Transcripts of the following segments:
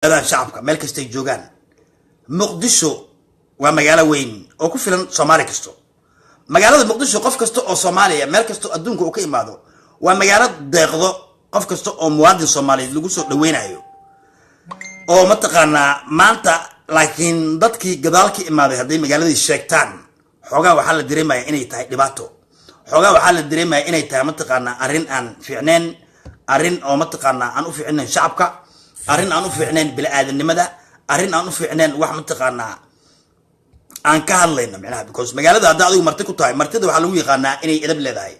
Shacabka meel kastay joogaan, Muqdisho waa magaalo weyn oo ku filan Soomaali kasto. Magaalada Muqdisho qof kasta oo Soomaaliya meel kasta adduunka uu ka imaado, waa magaalo deeqdo qof kasta oo muwaadin Soomaaliyeed lagu soo dhaweynayo oo mataqaanaa maanta. Laakiin dadkii gadaal ka imaaday hadday magaaladii sheegtaan, xoogaa waxaa la dareemaya inay tahay dhibaato, xoogaa waxaa la dareemaya inay tahay mataqaanaa arrin aan fiicneen, arrin oo mataqaanaa aan u fiicnayn shacabka, arrin aan u fiicnayn bini-aadanimada, arrin aan u fiicnayn wax mataqaanaa aan ka hadlayno micnaha. Because magaalada haddaa adigu marti ku tahay, martida waxaa lagu yaqaanaa inay edab leedahay.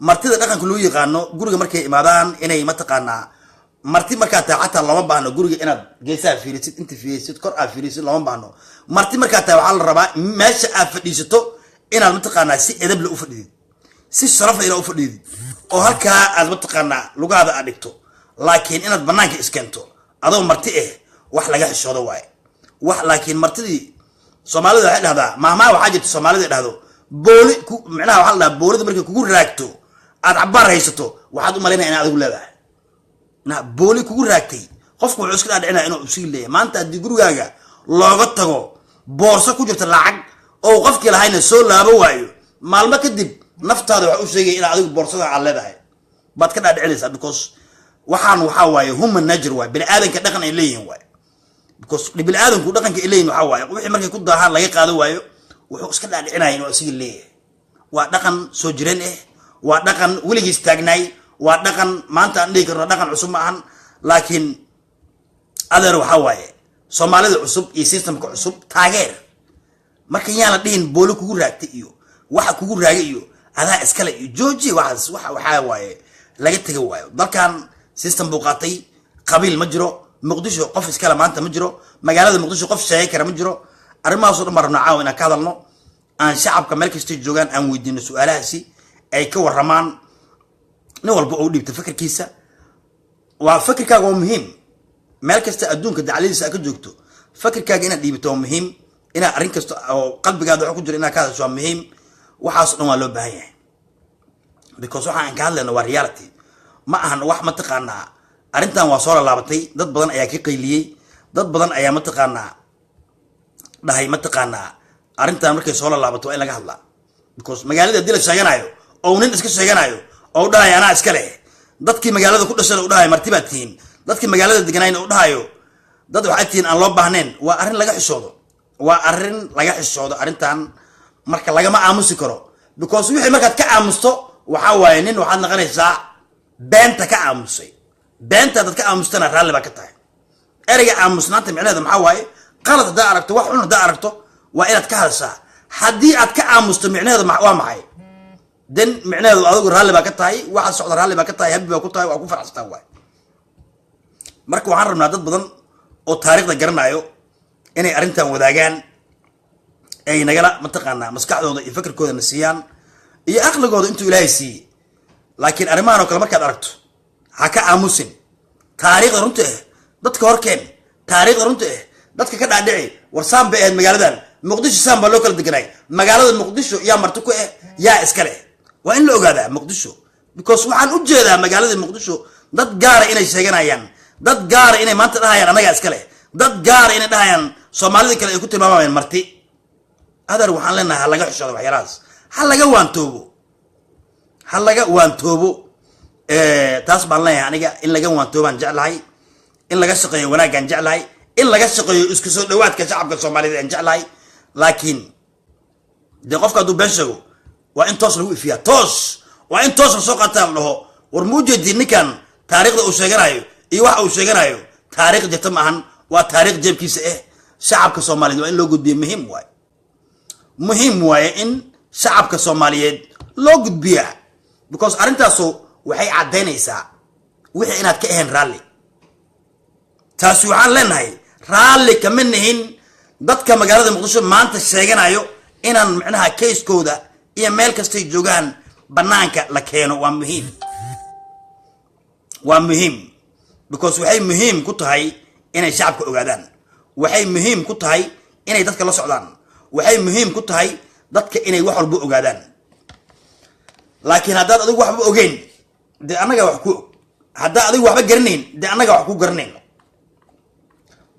Martida dhaqanka lagu yaqaano guriga markay imaadaan inay mataqaanaa, marti markaa tahay xataa looma baahno guriga inaad geesaha fiirisid, inta fiirisid, kor aad fiirisid, looma baahno. Marti markaa tahay waxaa la rabaa meesha aad fadhiisato inaad mataqaanaa si edable u fadhidid, si sharafle inaad u fadhidid, oo halkaa aad mataqaanaa lugaada aad dhigto. Laakiin inaad banaanka iskeento adoo marti ah, wax laga xishoodo waaye wax. Laakiin martidii Soomaalida waxay dhahdaa, mahmaha waxaa jirta Soomaalida dhahdo, booli ku micnaha waxaa la dhahaa boolida markay kugu raagto aad cabbaar haysato, waxaad u malaynaya inaad adigu leedahay. Na booli kugu raagtay, qofku wuxuu iska dhaadhicinaya inuu usigi leeyahay. Maanta haddii gurigaaga looga tago boorso ku jirta lacag oo qofkii lahayna soo laabo waayo, maalmo kadib naftaada waxa u sheegaya inaad adigu boorsada aad leedahay baad ka dhaadhicinaysaa. Because waxaan waxaa waaye human nature waaye, bini aadanka dhaqan ay leeyihiin waaye. Because bini aadanku dhaqanka ay leeyihin waxaa waaye wixii markay ku daahaan laga qaado waayo, wuxuu iska dhaadhicinaya inuu isaga leeyahay. Waa dhaqan soo jireen ah, waa dhaqan weligiis taagnaay, waa dhaqan maanta aan dhihi karno dhaqan cusub ma ahan. Laakiin adeer, waxaa waaye Soomaalida cusub iyo systemka cusub taageer. Marka yaan la dhihin booli kugu raagtay iyo waxa kugu raagay iyo adaa iskale iyo jooji waxaas. Waxa waxaa waaye laga tega waayo. Dalkan system buu qaatay, qabiil ma jiro. Muqdisho qof iskale maanta ma jiro, magaalada Muqdisho qof sheegi kara ma jiro. Arrimahaasoo dhan baan rabnaa caawa inaan ka hadalno, aan shacabka meel kastay joogaan aan weydiino su-aalahaasi, ay ka warramaan, nin walba oo u dhiibta fikirkiisa. Waa fikirkaaga waa muhiim. Meel kasta adduunka dacladiisa aad ka joogto, fikirkaaga inaad dhiibato waa muhiim, inaad arrin kasta oo qalbigaada wax ku jira inaad ka hadasho waa muhiim. Waxaas o dhan waa loo baahan yahay, because waxa aan ka hadlayno waa reality, ma ahan wax mataqaanaa. Arrintan waa soo lalaabatay, dad badan ayaa ka qayliyey, dad badan ayaa mataqaanaa dhahay mataqaanaa arrintan markay soo lalaabato waa in laga hadlaa. Because magaalada haddii la sheeganayo oo nin iska sheeganayo oo u dhahayo anaa iska leh, dadkii magaalada ku dhashana u dhahayo marti baad tihiin, dadkii magaalada deganayna u dhahayo dad waxaad tihiin aan loo baahnayn, waa arrin laga xishoodo, waa arrin laga xishoodo arrintan. Marka lagama aamusi karo, because wixii markaad ka aamusto waxaa waaye nin waxaad naqanaysaa beenta ka aamusay. Beenta haddaad ka aamustana raalli baa ka tahay. Ereyga aamusnaanta micnaheeda maxaa waaye? Qalad haddaa aragto, wax xun haddaa aragto, waa inaad ka hadashaa. Haddii aad ka aamusto micnaheedu waa maxay? Den micnaheedu adigu raalli baa ka tahay waxa socda, raalli baa ka tahay, happy baa ku tahay, waa ku faraxsataa waay. Marka waxaan rabnaa dad badan oo taariikhda garanayo inay arrintan wadaagaan, ay nagala mataqaanaa maskaxdooda iyo fikirkooda na siiyaan iyo aqligooda intuu Ilaahay siiyey. Laakiin arrimahan oo kale markaad aragto ha ka aamusin. Taariikhda runta ah dadka horkeen, taariikhda runta ah dadka ka dhaadhici. War saan bay ahayd magaaladan Muqdisho, saan baa loo kala deganaay magaalada Muqdisho, yaa marti ku ah, yaa iska leh, waa in la ogaadaa Muqdisho. Because waxaan u jeedaa magaalada Muqdisho dad gaara inay sheeganayaan, dad gaara inay maanta dhahayaan annagaa iska leh, dad gaara inay dhahayaan Soomaalida kale ay ku tilmaamayaan marti. Adeer, waxaan leenahay ha laga xishoodo waxyaalahaas, ha laga waantoobo, ha laga waantoobo. Taas baan leeyahay aniga, in laga waantoobaan jeclahay, in laga shaqeeyo wanaaggaan jeclahay, in laga shaqeeyo isku soo dhawaadka shacabka Soomaaliyeed aan jeclahay. Laakiin dee qofka hadduu been sheego waa in toos lagu ifiyaa, toos waa in toos lasoo qaataa, la dhaho war ma ujeedin ninkan taariikhda uu sheeganayo iyo waxa uu sheeganayo taariikh jirta ma ahan, waa taariikh jeebkiisa ah. Shacabka Soomaaliyeed waa in loo gudbiyo, muhiim waaye, muhiim waaye in shacabka Soomaaliyeed loo gudbiyaa, because arrintaasu waxay caddaynaysaa wixii inaad ka ahayn raalli. Taasi waxaan leenahay raalli kama nihin dadka magaalada Muqdisho maanta sheeganayo inaan micnaha kayskooda iyo meel kastay joogaan banaanka la keeno. Waa muhiim, waa muhiim, because waxay muhiim ku tahay inay shacabka ogaadaan, waxay muhiim ku tahay inay dadka la socdaan, waxay muhiim ku tahay dadka inay wax walba ogaadaan. Laakiin haddaad adigu waxba ogeyn, dee annagaa wax ku og. Haddaad adigu waxba garanayn, dee annagaa wax ku garanayno.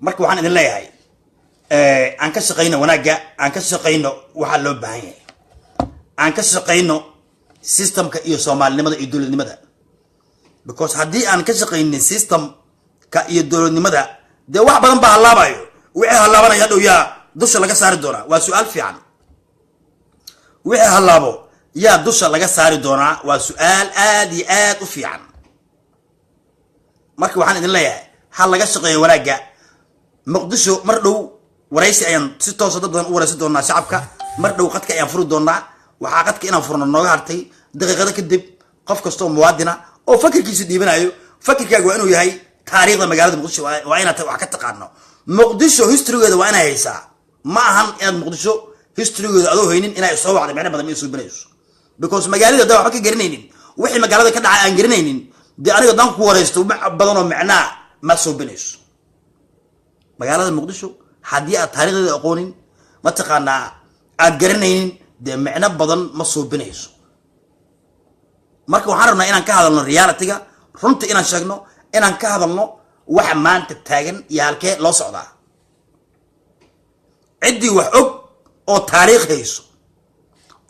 Marka waxaan idin leeyahay, aan ka shaqayno wanaagga, aan ka shaqayno waxaa loo baahan yahay, aan ka shaqayno systemka iyo Soomaalinimada iyo dowladnimada, because haddii aan ka shaqaynin systemka iyo dowladnimada, dee wax badan baa hallaabayo. Wixii hallaabanaya hadhow yaa dusha laga saari doonaa? Waa su-aal fiican. Wixii hallaabo yaa dusha laga saari doonaa? Waa su-aal aad iyo aad u fiican. Marka waxaan idin leeyahay, ha laga shaqeeyo wanaagga. Muqdisho mar dhow waraysi ayaan si toosa dad badan u waraysi doonaa shacabka. Mar dhow qadka ayaan furi doonaa. Waxaa qadka inaan furno nooga hartay daqiiqado kadib. Qof kastoo muwaadina oo fakirkiisa dhiibanayo, fakirkaaga waa inuu yahay taariikhda magaalada Muqdisho, waa inaad wax ka taqaano Muqdisho, historygeeda waa inay haysaa. Ma ahan inaad Muqdisho historygeeda adoo haynin inay soo wacday, micno badan ma suubinayso, because magaalada haddaan waxba ka garanaynin, wixii magaalada ka dhacay aan garanaynin, dee aniga haddaan ku waraysto wax badan oo micnaa ma suubinayso. Magaalada Muqdisho haddii aad taariikhdeeda aqoonin, mataqaanaa, aad garanaynin, dee micno badan ma suubinayso. Marka waxaan rabnaa inaan ka hadalno realityga, runta inaan sheegno, inaan ka hadalno waxa maanta taagan iyo halkee loo socdaa. Ciddii wax og oo taariikh hayso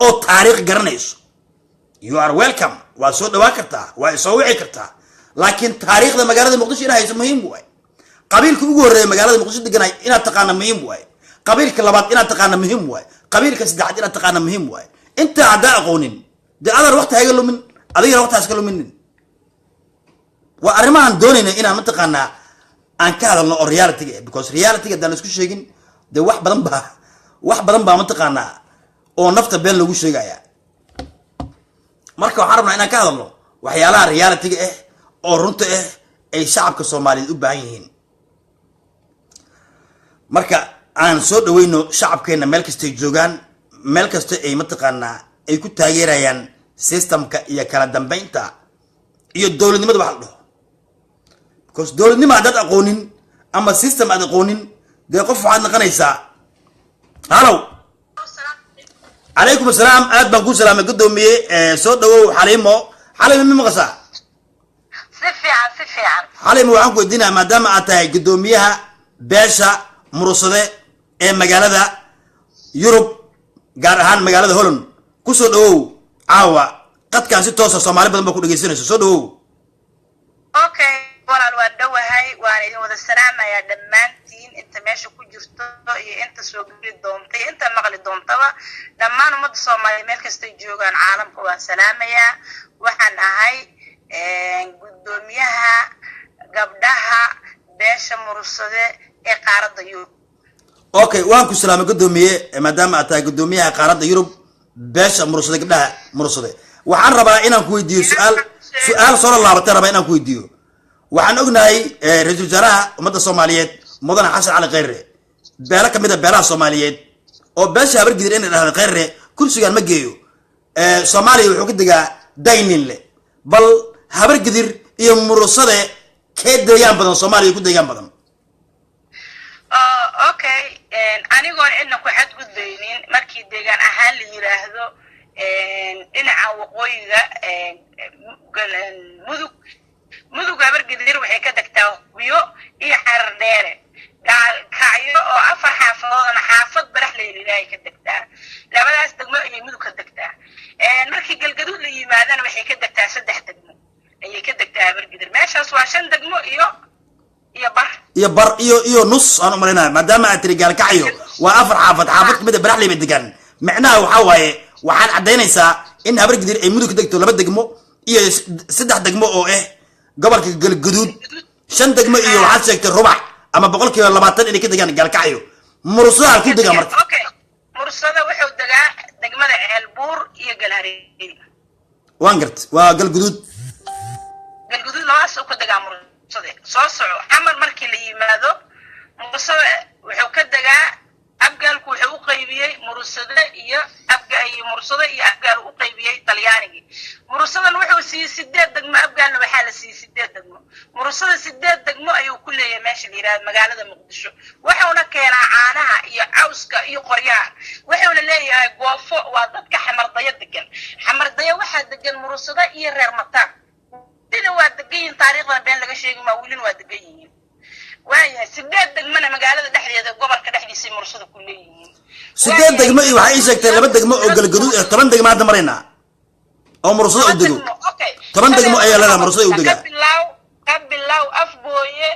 oo taariikh garanayso, you are welcome, waa soo dhawaan kartaa, waa isoo wici kartaa. Laakiin taariikhda magaalada Muqdisho inaad hayso muhiim waay. Qabiilka ugu horreeya magaalada Muqdisho deganay inaad taqaana muhiim waay. Qabiilka labaad inaad taqaana muhiim waay. Qabiilka saddexaad inaad taqaana muhiim waay. Intaa haddaa aqoonin, dee adar waqti haga lumin, adigana waqti haska luminin. Waa arrimahan doonayna inaan mataqaanaa aan ka hadalno oo realityga, because realityga haddaan la isku sheegin, dee wax badan baa mataqaanaa oo nafta been lagu sheegaya. Marka waxaan rabnaa inaan ka hadalno waxyaalaha realityga ah oo runta ah ay shacabka Soomaaliyeed u baahan yihiin. Marka aan soo dhaweyno shacabkeena meel kastay joogaan, meel kasta ay mataqaanaa ay ku taageerayaan systemka iyo kala dambeynta iyo dowladnimada wax la dhaho, because dowladnimo haddaad aqoonin ama system aad aqoonin, dee qof waxaad naqanaysaa. Halow, calaykum asalaam, aad baan kuu salaamay, guddoomiye. Soo dhawow Xaliimo. Xaliimo, mi maqashaa? Si fiican, si fiican. Xaliimo, waxaan ku weydiinaya, maadaama aad tahay guddoomiyaha beesha Murusade ee magaalada Yurub, gaar ahaan magaalada Holland, kusoo dhawow caawa qadkaan si toosa. Soomaali badan baa ku dhegeysanayso. Soo dhawow. Okay walaal, waan dhowahay, waan idin wada salaamayaa dhammaantiin, inta meesha ku jirto iyo inta soo geli doonta iyo inta maqli doontaba. Dhammaan ummadda Soomaaliya meel kastay joogaan caalamka waan salaamayaa. Waxaan ahay guddoomiyaha gabdhaha beesha Murursade ee qaaradda Yurub. Okay, waan ku salaamay, guddoomiye. Maadaama aad tahay guddoomiyaha qaaradda Yurub, beesha Murursade, gabdhaha Murursade, waxaan rabaa inaan ku weydiiyo su-aal. Su-aal soo laabatay rabaa inaan ku weydiiyo. Waxaan ognahay ra-iisul wasaaraha ummadda Soomaaliyeed, mudane Xasan Cali Kheyre, beelo kamid a beelaha Soomaaliyeed oo beesha Habargidir inay dhahda Kheyre kursigan ma geeyo, Soomaaliya wuxuu ka degaa Dayninle. Bal Habargidir iyo Murursade kee deegaan badan, Soomaaliya ku deegaan badan? Okay, anigoon cidna ku xadgudbaynin, markii deegaan ahaan la yiraahdo dhinaca waqooyiga Mudug, Mudug Habargidir waxay ka degtaa Hubiyo iyo Xarar Dheere, Gaalkacyo oo afar xaafadoodana xaafad Barax la yidhaah ay ka degtaa. Labadaas degmo ayay Mudug ka degtaa. Markii Galgaduud la yimaadana waxay ka degtaa saddex degmo ayay ka degtaa Habargidir. Meeshaas waa shan degmo iyo bar. Iyo bar iyo nus aan umalaynaya, maadaama aad tiri Gaalkacyo waa afar xaafad, xaafad kamid a Baraxley bay degaan. Micnaha waxaa waaye, waxaad caddaynaysaa in Habargidir ay Mudug ka degto laba degmo iyo saddex degmo oo ah gobolka Galgaduud, shan degmo iyo waxaad sheegtay rubac ama 20% inay ka degaan Gaalkacyo. Mursada halku degaa marka? Okay, Mursada wuxuu degaa degmada Ceelbuur iyo Galhareeri. Waan gart, waa Galguduud. Galguduud labadaas uu ka degaa Mursade. Soo soco, Xamar markii la yimaado, Mursade wuxuu ka degaa, Abgaalku wuxuu u qaybiyey Mursade iyo Abga iyo Mursade iyo Abgaal u qaybiyey Talyaanigii. Mursadan wuxuu siiyey sideed degmo, Abgaalna waxaa la siiyey sideed degmo. Mursada sideed degmo ayuu ku leeyahay meesha la yidhahdo magaalada Muqdisho, wuxuuna keenaa caanaha iyo cawska iyo qoryaha, wuxuuna leeyahay goofo. Waa dadka Xamardayo degan. Xamardayo waxaa degan Mursado iyo reer Mataan, welina waa degan yihiin. Taariikhdan been laga sheegi maa, welina waa degan yihiin. Waayahay, 8 degmana magaalada dhexdeeda, gobolka dhexdiisa Mursada ku leeyihiin. 8 degmo iyo waxaa ii sheegtay 2 degmo oo Galgaduud eh. 10 degmo hadda maraynaa oo Mursada u dego. 10 degmo ayaa leedahay Mursada u degaa. Ka bilow Afgooye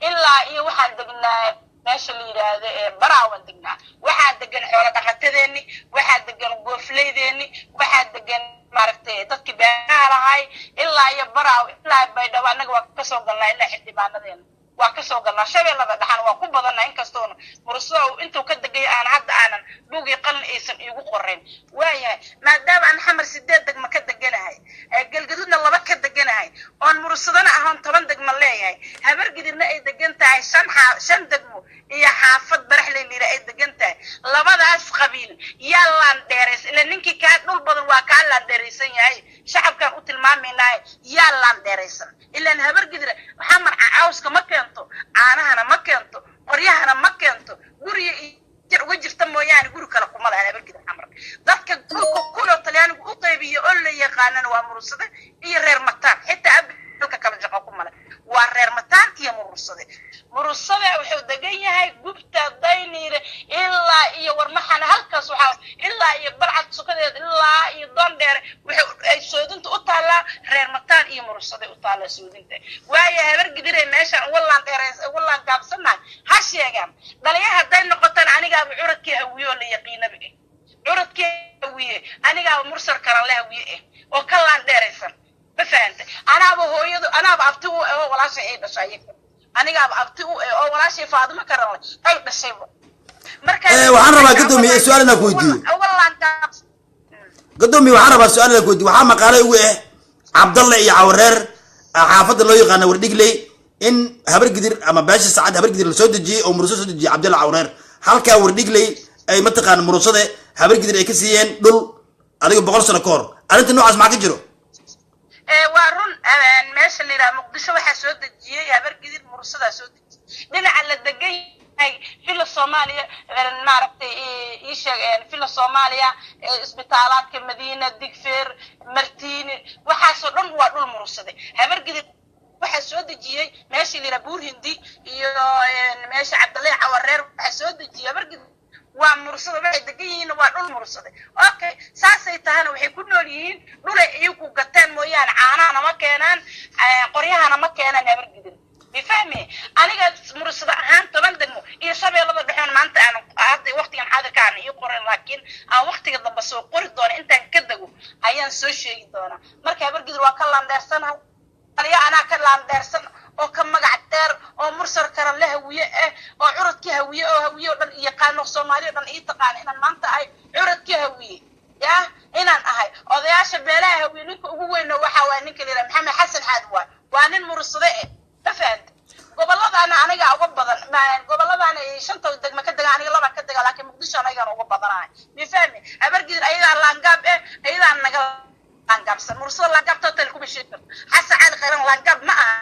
ilaa iyo waxaan degnaa meesha la yidhaahdo ee Baraawan degnaa. Waxaa degan xoolo dhaqatadeeni, waxaa degan goofleydeeni, waxaa degan maaragtay dadkii beeraha lahay ilaa iyo Baraaw ilaa Baydhabo. Annaga waa kasoo galnaa ilaa xildhibaanadeena waa kasoo galnaa. Shabeellada dhaxan waa ku badanaa, inkastoona Mursada intuu ka degay aan hadda aanan buugii qalin aysan iigu qorayn. Waayahay, maadaama aan Xamar 8 degmo ka deganahay, Galgaduudna 2 ka deganahay, oon Mursadana ahoon 10 degmo leeyahay, Habargidirna ay degan tahay 5 degmo iyo xaafad Baraxley liira ay degan tahay, labadaas qabiil yaa laan dheeraysan? Ila ninkii kaa dhul badan waa kaa laan dheeraysan yahay, shacabkaan u tilmaamaynahay yaa laan dheeraysan. Ilaan Habargidir Xamar cawska ma keento, caanahana ma keento, qoryahana ma keento, guriga jir uga jirta mooyaane guri kale kuma lahan Habargidir Xamar. Dadka dhulka kuloo Talyaanigu u qaybiyo oo la yaqaanana waa Murursade iyo reer Mataan. Xitaa abdulka kala jaqo kuma leh, waa reer Mataan iyo Murursade. Murursade wuxuu degan yahay Gubta, Dayniire ilaa iyo Warmaxana, halkaas waxaa ilaa iyo Balcad sukadeed ilaa iyo Doondheere wuxuu ay soodinta u taallaa reer Mataan iyo Murursade u taallaa soodinta. Waayo, Habargidire meeshaan uga laan dheereys uga laan gaabsanahay ha sheegaan. Dhalinyar hadday noqotaan, anigaaba curadkii Hawiye oo la yaqiinaba eh, curadkii Hawiye anigaaba Mursar karan la Hawiye eh oo ka laan dheeraysan, ma fahantay? Anaaba hooyadu, anaaba abti u eh oo walaashay ay dhashay, anigaaba abti u eh oo walaashay Faadimo karan leh ay dhashayba. Marka Waxaan rabaa gadoomiye su-aal inaan ku weydiiyo. Gadoomiye, waxaan rabaa su-aal inaan ku weydiiyo. Waxaa maqaalay ugu eh Cabdalle iyo Cawareer xaafadda loo yaqaano Wardhigley in Habargidir ama beesha Sacad Habargidir lasoo dejiyey oo Muruso soo dejiyey Cabdalle Cawareer halkaa Wardhigley ay mataqaana Murusade Habargidir ay ka siiyeen dhul adiga 100 sano ka hor. Arrinta noocaas maxaa ka jiro? Waa run. Meesha la yidhaha Muqdisho waxaa soo dejiyey Habargidir, Murusadaa soo dejiyey. Dhinaca la degan yahay Villa Soomaaliya, maaragtay, ii sheeg, Villa Soomaaliya, isbitaalaadka Madiina, Digfeer, Martiini, waxaasoo dhan waa dhul Murusade. Habargidir waxaa soo dejiyey meesha la yidhaha Buur Hindi iyo meesha Cabdalle Cawareer waxaa soo dejiyey Habargidir waa Mursada. Waxay degan yihiin waa dhul Mursada. Okay, saasay tahana waxay ku nool yihiin dhulay iyagu gateen mooyaane caanahana ma keenaan, qoryahana ma keenaan Habargidir, mifahmi? Aniga Mursada ahaan 10 degmo iyo Shabeellada dhexoon maanta aan hadda waqtigan xaadirka aan ii qorin, laakiin aan waqtiga dambe soo qori doono, intaan ka dego ayaan soo sheegi doonaa. Marka Habargidir waa ka laandheersanahay aliya, anaa ka laandheersan oo ka magac dheer oo Mursar karan la Hawiye eh oo curadkii Hawiye oo Hawiye oo dhan yaqaano, Soomaali oo dhan ii taqaana inaan maanta ahay curadkii Hawiye, ya inaan ahay odayaasha beelaha Hawiye. Ninka ugu weyno waxa waaya ninka la yidhaha Maxamed Xasan Xaad, waay waa nin Mursade eh, ma fahanta? Gobolladana aniga uga badan, gobolladana shanta degma ka dega, aniga laba ka dega, laakiin Muqdisho anigan uga badanahay, ma fahmi? Habargidir ayadaa laangaab eh, ayadaa naga laangaabsan. Mursada laangaab total kuma sheegi karto. Xasan Cali Khayran laangaab ma aha,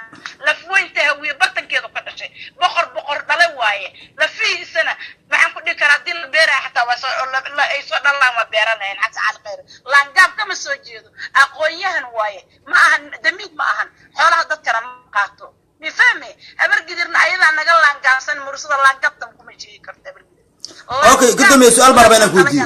lafweynta Hawiye bartankeedu ka dhashay, boqor boqor dhale waaye. Lafihiisana maxaan ku dhihi karaa? Haddii la beeraya xataa waa soo ay soo dhalaan waa beeran lahayn. Xasan Cali Khayran laangaab kama soo jeedo, aqoon-yahan waaye, ma ahan damiid, ma ahan xoolaha dadkana ma qaato, mi fahmi? Habargidirna ayadaa naga laangaabsan, Mursada laangaabtan kuma sheegi karto Habargidir. Okay, gudoomiye, su'aal baan rabaa inaan ku weydiiyo.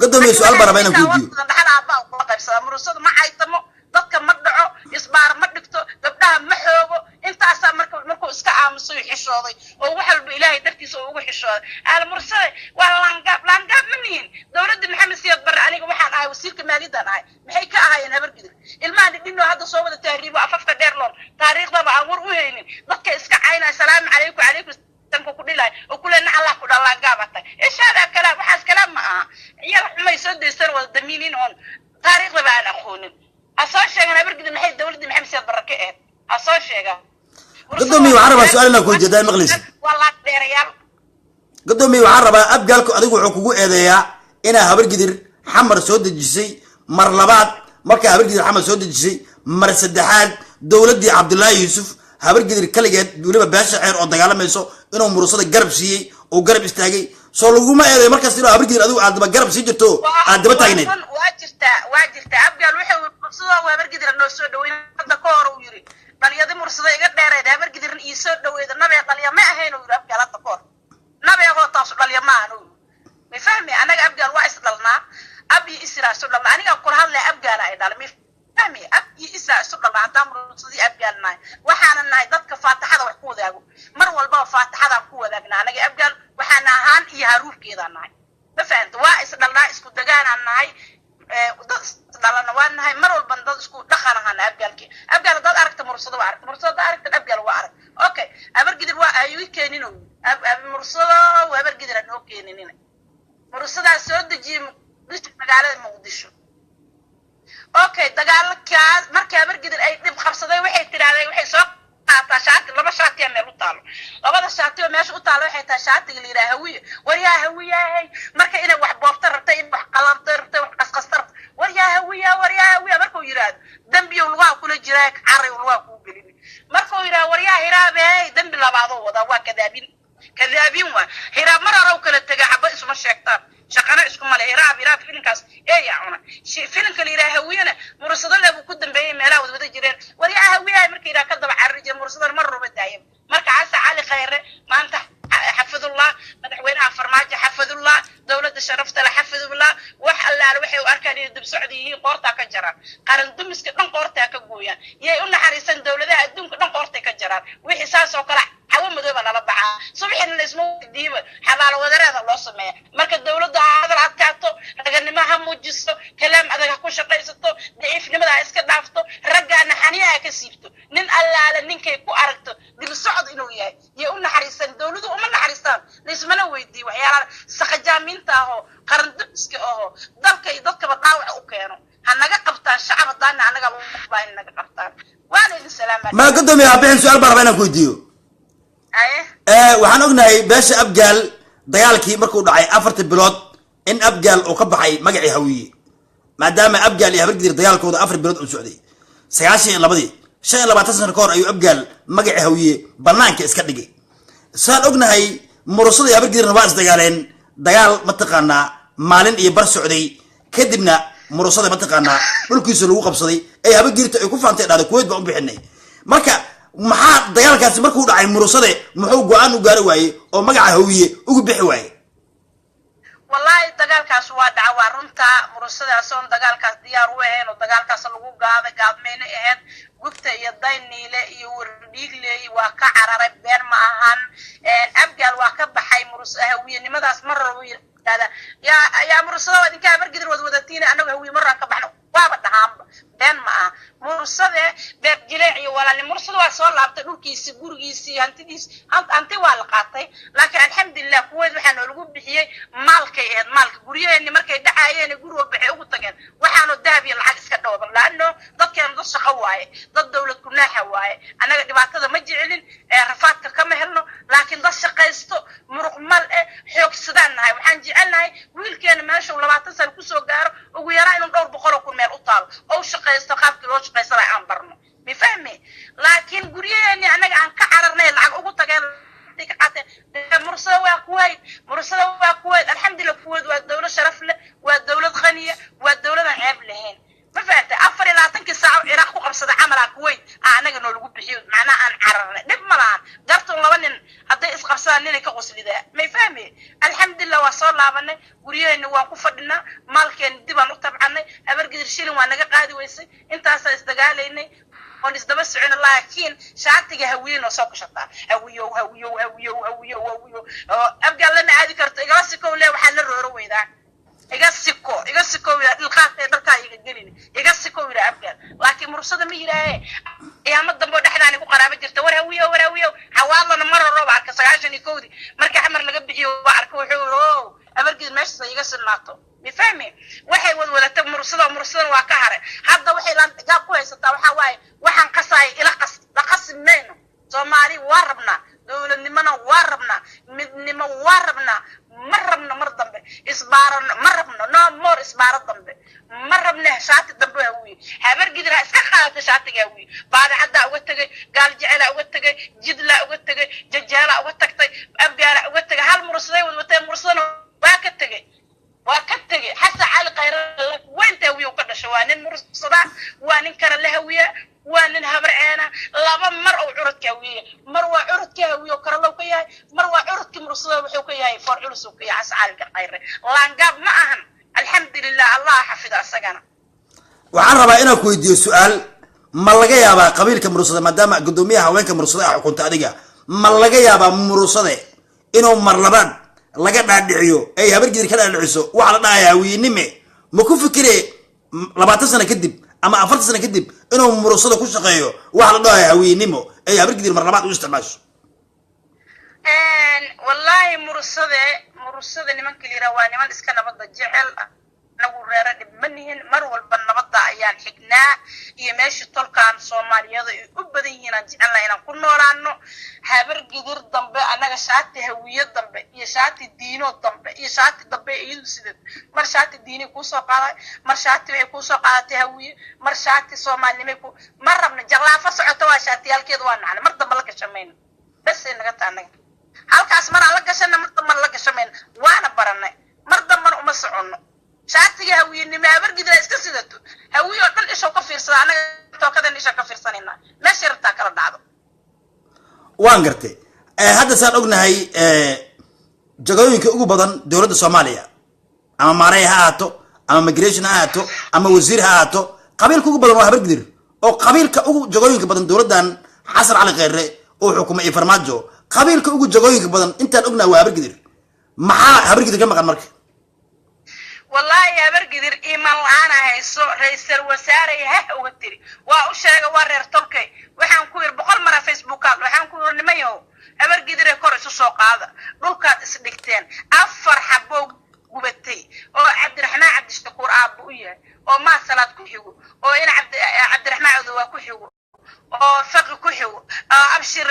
Gudoomiye, su'aal baan rabaa inaan ku weydiiyo. Dhaxal aabaa kula qaybsadaa. Mursada ma caytamo, dadka ma dhaco, isbaar ma dhigto, gabdhaha ma xoogo. Intaasaa marka markuu iska aamusay, xishooday oo wax walba Ilaahay dartiisa uu ugu xishooday. Aal Mursade waa laangaab, laangaab ma nihin. Dowladda Maxamed Siyaad Barre aniga waxaan ahay wasiirka maaliyaddan ahay. Maxay ka ahaayeen Habargidir? Ilmaha dhidhinoo hadda soo wada tahriibo, afafka dheer loon, taariikhdaba aan war u haynin, dadka iska caynaya, salaamu calaykum calaykum tanka ku dhilaay oo kule na Allah ku dhalaa gaabatay ishaada kalaam. Waxaas kalaam ma aha. Ciyaal xumay soo deysan wada damiinin oon taariikhdaba aan aqoonin ha soo sheegan. Habargidir maxay dowladda Maxamed Siyaad Barre ka ahayd ha soo sheegaan. Gudoomiye, waxaan rabaa su'aal inaan ku weydiiyo haddaad maqlaysid. Waa laag dheerayaal. Gudoomiye, waxaan rabaa abgaalku adigu wuxuu kugu eedeeyaa inaa Habargidir Xamar soo dejisay mar labaad, markaa Habargidir Xamar soo dejisay mar saddexaad dowladdii Cabdullaahi Yuusuf, Habargidir kaligeed weliba beesha Ceer oo dagaalamayso inuu Murusada garab siiyey oo garab istaagay. Soo laguma eedeeyo markaas inuu Habargidir adigu aad daba garab sii jirto, aad daba taagneyd? Waa jirtaa, waa jirtaa. Abgaal wuxuu sidoo Habargidir noo soo dhaweyn hadda ka hor uu yiri Dhaliyadii Mursada iga dheereed, Habargidirna ii soo dhaweeda, nabee dhaliya ma ahayn uu yidhi Abgaal. Hadda koor nabeegoo taasu dhaliya ma ahan uu yidhi. Ma fahmi? Annaga Abgaal waa is dhalnaa, ab iyo israa isu dhalnaa. Anigaa kula hadlaya, Abgaala ay dhalay. Ma fahmi? Ab iyo israa isu dhalnaa. Haddaan Mursadii Abgaal nahay, waxaana nahay dadka faataxada wax ku wadaago. Mar walbaba faataxadaan ku wadaagnaa. Anaga Abgaal waxaana ahaan iyo haruurkeedaan nahay. Ma fahamta? Waa is dhalnaa, isku degaanaan nahay, dad isdhalana waa nahay, mar walbana dad isku dhaqan ahaana. Abgaalki Abgaal haddaad aragta Mursado waa aragta, Mursado haddaad aragta Abgaal waa arag. Okay, Habargidir waa ayuu keenin. Mursado Habargidir aan noo keeninina. Mursadaa soo dejiyey Muqdisho, magaalada Muqdisho. Okay, dagaalkaas markii Habargidir ay dhib qabsaday, waxay tidhahdeen, waxay soo qaataa shaati, laba shaatiyaa meel u taalo. Labada shaati oo meesha u taalo waxay tahay shaatiga la yidhaha Hawiye. Waryaa Hawiyahay, marka inay wax boobta rabtay, in wax qalabta rabtay, wax qasqasta rabta. Waryaa Hawiya, waryaa Hawiya markuu yidhaahdo, dembiyow lugaha kula jiraa, carray lugaha kuu gelini. Markuu yidhaahdo waryaa Hiraabey, dembi labaadoo wadaa, waa kadaabin, kadaabin. Waa Hiraab mar hore u kala tega, xaba isuma sheegtaan, shaqana iskuma le. Hiraab, Hiraab filinkaas eeyaa cuna. Filinka la yidhaha Hawiyana Mursadale buu ku dambeeyey, meelaha wadwada jireen. Waryaa Hawiyahay marka yidhaha ka daba carari jire, Mursadana mar raba daayay. Marka Xasan Cali Khayre maanta xafidullah, madaxweynaha Farmaajo xafidullah, dowladda sharafta le xafidullah. Wax allaale waxay u arkaan inay dib socda yihiin, qoortaa ka jaraan. Qaran dumiska dhan qoortaa ka gooyaan. Yay u naxariisan dowladaha adduunka dhan qoortay ka jaraan. Wixii saas oo kale xawo madooba lala baxaa, subaxina laisma weydiiba, xabaalo wadareeda loo sameeya. Marka dowladda ha hadal adkaato, raganimo ha muujiso, kalaam adag ha ku shaqaysato, daciifnimada ha iska dhaafto, raggaana xaniya ha ka siibto. Nin allaale ninkay ku aragto dib socod inuu yahay, yay u naxariistaan. Dowladu uma naxariistaan, laismana weydiiyo. Waxyaalaha sakajaamiinta ahoo qaran dumiska ahoo dalka iyo dadkaba dhaawaca u keeno ha naga qabtaan. Shacab haddaana annaga lagu baa in naga qabtaan. Waana idin salaamaa. Ma gudoomiye habixin, su-aal baan rabaa inaan ku weydiiyo. Aye. Waxaan ognahay beesha Abgaal dagaalkii markuu dhacay 4ta bilood in Abgaal uu ka baxay magacii Hawiye, maadaama Abgaal iyo Habargidir dagaalkooda 4 bilood uu socday 92-dii, 25 sano ka hor ayuu Abgaal magacii Hawiye banaanka iska dhigay. Saan ognahay, Murusada iyo Habargidirna waa isdagaaleen, dagaal mataqaanaa maalin iyo bar socday. Kadibna Murusada mataqaanaa dhulkiisa lagu qabsaday ay Habargidirta ay ku faantay, dhahday Kuwait baan u bixinay. Marka maxaa dagaalkaasi markuu dhacay Murusade muxuu go-aan u gaari waayey oo magaca Hawiye ugu bixi waayey? Wallaahi dagaalkaas waa dhaca, waa runtaa. Murusadaasoon dagaalkaas diyaar u ahayn oo dagaalkaas lagu gaaday, gaadmayna ahayd. Gubta iyo Dayniile iyo Wardhiigley waa ka cararay, been ma ahan. Abgaal waa ka baxay Murus Hawiyenimadaas mar rabo yidhahda. Yaa Murusada, idinka Habargidir wad wadatiin, annagu Hawiye maraan ka baxno waaba dhahaanba, been ma aha. Mursade beer jileec iyo walaalni, Mursada waa soo laabtay dhulkiisi, gurigiisi, hantidiisi. Hanti waa la qaatay, laakiin alxamdulilah Kuwait waxaa noolagu bixiyey maalkay ahayd. Maalka guryaheeni markay dhacaayeen, guri walba waxay ugu tageen waxaanu dahab iyo lacag iska dhooban, laano dadkeenu dad shaqo waaye, dad dowlad kunaaxa waaye. Annaga dhibaatada ma jecelin, rafaadka kama helno, laakiin dad shaqaysto, muruq mal eh, xoogsadaan nahay. Waxaan jecelnahay wiilkeena meesha uu 20 sano kusoo gaaro, ugu yaraa inuu dhowr boqol oo kun meel u taalo oo u shaqaysto, qaabkii loo shaqaysana aan barno. Ma fahmi? Laakiin guryaheeni annaga aan ka cararnay lacag ugu tageen ka qaateen. Mursada waa Kuwait, Mursada waa Kuwait. Alxamdulilah, Kuwait waa dowlad sharaf leh, waa dowlad qaniya, waa dowladan ceeb lahayn. Ma fahamtay? 24-kii saaco Ciraaq ku qabsada camalaa Kuwait aa annaga noolagu bixiyo, macnaha aan cararnay. Dhib ma lahan, gartun laba nin hadday isqabsadaan ninay ka qoslidaa. May fahmi? Alxamdulilah, waa soo laabanay, guryaheena waan ku fadhinaa, maalkeena dib aan u tabcanay. Habargidir shilin waa naga qaadi weysay, intaasaan isdagaalaynay oon isdaba socon, laakiin shaatiga Hawiye noo soo gashataa. Hawiyow, Hawiyow, Hawiyow, Hawiyow, Hawiyow oo Abgaal lama aadi karto. Igala sikow le, waxaa la rooro weydaa. Iga siko, iga sikow yidhaa, dhilqaadka dharkaa iga gelin, iga sikow yidhaa Abgaal. Laakiin Mursada ma yidhaahe. Qiyaamo dambe oo dhexdaan igu qaraabo jirta. War Hawiyo, war Hawiyo, Xawaadlana mar horooba arka 91-dii markii Xamar laga bixiyo waa arka. Wuxuu yidhi o Habargeed meeshaas iga sinaato. Ma fahmi? Waxay wadwadata Mursada, Mursadana waa ka haray. Hadda waxay gaab ku haysataa waxaa waaye waxaan qasaaya ila qas la qasi mayno. Soomaali waa rabnaa, dowladnimona waa rabnaa, midnimo waa rabnaa. Ma rabno mar dambe isbaarano, ma rabno no more isbaaro dambe, ma rabne shaati dambe Hawiye. Habargidir ha iska qaadata shaatiga Hawiye. Baadicaddaa uga tegay, Gaal Jecelaa uga tegay, Jidlaa uga tegay, Jajeelaa uga tagtay, Abgaalaa uga tegay. Hal Mursaday wadwatee, Mursadana waa ka tegay, waa ka tegay. Xasan Cali Khayre weynta Hawiye ka dhasho, waa nin Mursada, waa nin kale la Hawiya, waa nin Habarceena. Lama Mursada wuxuu ka yahay foor culus uu ka yahay Xasan Cali Khayre. Laangaab ma ahan, alxamdulilah, Allah xafida asagana. Waxaan rabaa inaan ku weydiiyo su-aal. Ma laga yaabaa qabiilka Mursade, maadaama guddoomiyaha haweenka Mursade a xukunta adiga, ma laga yaabaa Mursade inuu marlabaad laga dhaadhiciyo, ay Habargidir ka dhaadhiciso waxa la dhahaya hawiyenime? Ma ku fikire 20 sano kadib ama 40 sano kadib inuu Mursade ku shaqeeyo waxa la dhahaya hawiyenimo, ay Habargidir marlabaad u isticmaasho? Wallaahi Mursade nimanka la yidhaha waa niman iska nabadda jecel. Nagu reero dhib ma nihin, mar walba nabadda ayaan xignaa iyo meeshii tolkaan Soomaaliyada ay u badan yihiin aan jecelnahay inaan ku noolaano. Habar Gidir dambe annaga shaati hawiye dambe iyo shaati diino dambe iyo shaati dambe iyadu sideed mar shaati diinay kuusoo qaaday, mar shaati waxay kuusoo qaadatay hawiye, mar shaati soomaalinimay ku ma rabna. Jaqlaafo socota waa shaatiyaalkeeda, waa nacnay, mar dambe la gashamayno. Bes ay naga taa annaga halkaas maraan la gashana, mar dambana la gashamayno, waana baranay, mar dambana uma soconno. Shaatiga hawiyenimo Habargidira iska sidato, hawiye oo dhan ishow ka fiirsada, annaga tookadan isha ka fiirsanayna, meeshay rabtaa kala dhacdo. Waan gartay. Hadda saan ognahay, jagooyinka ugu badan dowladda Soomaaliya, ama maarey ha ahaato, ama migration ha ahaato, ama wasiir ha ahaato, qabiilka ugu badan waa Habargidir, oo qabiilka ugu jagooyinka badan dowladdan Xasan Cali Kheyre oo xukumay iyo Farmaajo, qabiilka ugu jagooyinka badan intaan ognahay waa Habargidir. Maxaa Habargidir ka maqan marka? Wallaahi Habargidir iimaan la-aana hayso. Ra-iisal wasaarey hah uga tiri, waa u sheega, waa reer tolkay. Waxaan ku yiri 100 mara Facebookaad, waxaan ku yiri: nimanyahow Habargidire, kor isu soo qaada, dhulkaad isdhigteen. Afar xaboo gubatay oo Cabdiraxmaan Cabdishakuur aabba u yahay, oo Maasalaad ku xigo, oo in Cabdiraxmaan Codowaa ku xigo, oo Faqi ku xigo, oo Abshir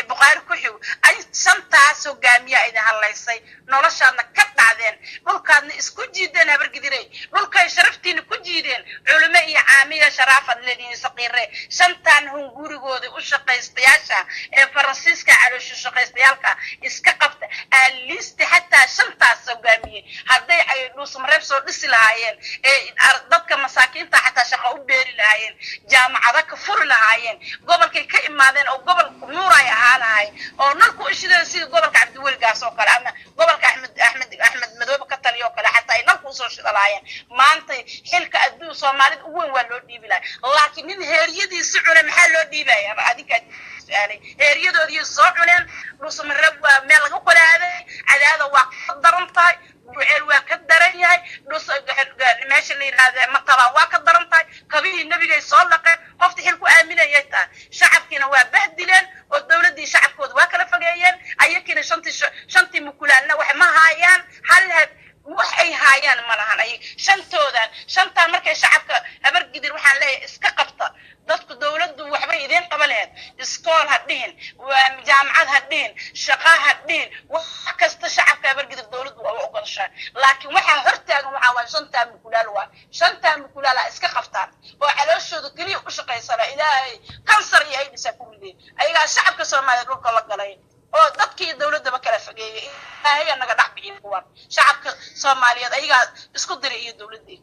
Bukhaari ku xigo, ay shantaas hogaamiyaa idin hadlaysay, noloshaadna ka dhacdeen, dhulkaadna isku jiideen. Habargidirey, dhulkay sharaftiina ku jiideen. Culimo iyo caamiya sharaafad leedihiin, saqiire. Shantaan hungurigooda u shaqaystayaasha ee Faransiiska calooshu shaqaystayaalka iska qabta. Alisti xataa shantaas hogaamiyey hadday ay Dhuusmareeb soo dhisi lahaayeen, ee dadka masaakiinta xataa shaqo u beeri lahaayeen, jaamacado ka furi lahaayeen, gobolkay ka imaadeen oo gobol nuuray ahaa lahay oo nalku ishideen, sida gobolka Cabdiweligaas oo kale ama gobolka Axmed Madoobe ka taliyo oo kale, xataa ay nalku usoo shida lahaayeen, maanta xilka adduun Soomaalida ugu weyn waa loo dhiibi lahay. Laakiin nin heeryadiisi cune maxaa loo dhiibaya? Adinkaa su-aalay. Heeryadoodii soo cuneen. Dhuusamareeb waa meel laga kolaaday, Cadaada waa ka daran tahay, Buceel waa ka daran yahay, dhus meesha la yidhaahda Matabaan waa ka daran tahay. Kabihii nebigay soo laqeen, qofta xil ku aaminayay tahay. Shacabkiina waa bahdileen oo dowladdii shacabkooda waa kala fogeeyeen. Ayakiina shantii mukulaalna wax ma haayaan, hal wax ay haayaan ma lahan. Ay shantoodan shantaan markay shacabka Habargidir waxaan leeyahay iska qabta. Dadku dowladdu waxbay idiin qaban lahayd, iskool ha dhihin, jaamacad ha dhihin, shaqa ha dhihin, wax kasta shacabka Habargidir dowladdu waa u ogolshaa. Laakiin waxaa hortaagan waxaa waa shantaa mukulaal, waa shantaa mukulaala iska qabtaan oo calooshooda keliya u shaqaysana. Ilaahay kansar iyo aydhisaa ku rideen, ayagaa shacabka Soomaaliya dhulka la galay oo dadkii dowladdaba kala fogeeyay. Ilaahay naga dhex bixiyo kuwan shacabka Soomaaliyeed ayagaa isku diray iyo dowladdii.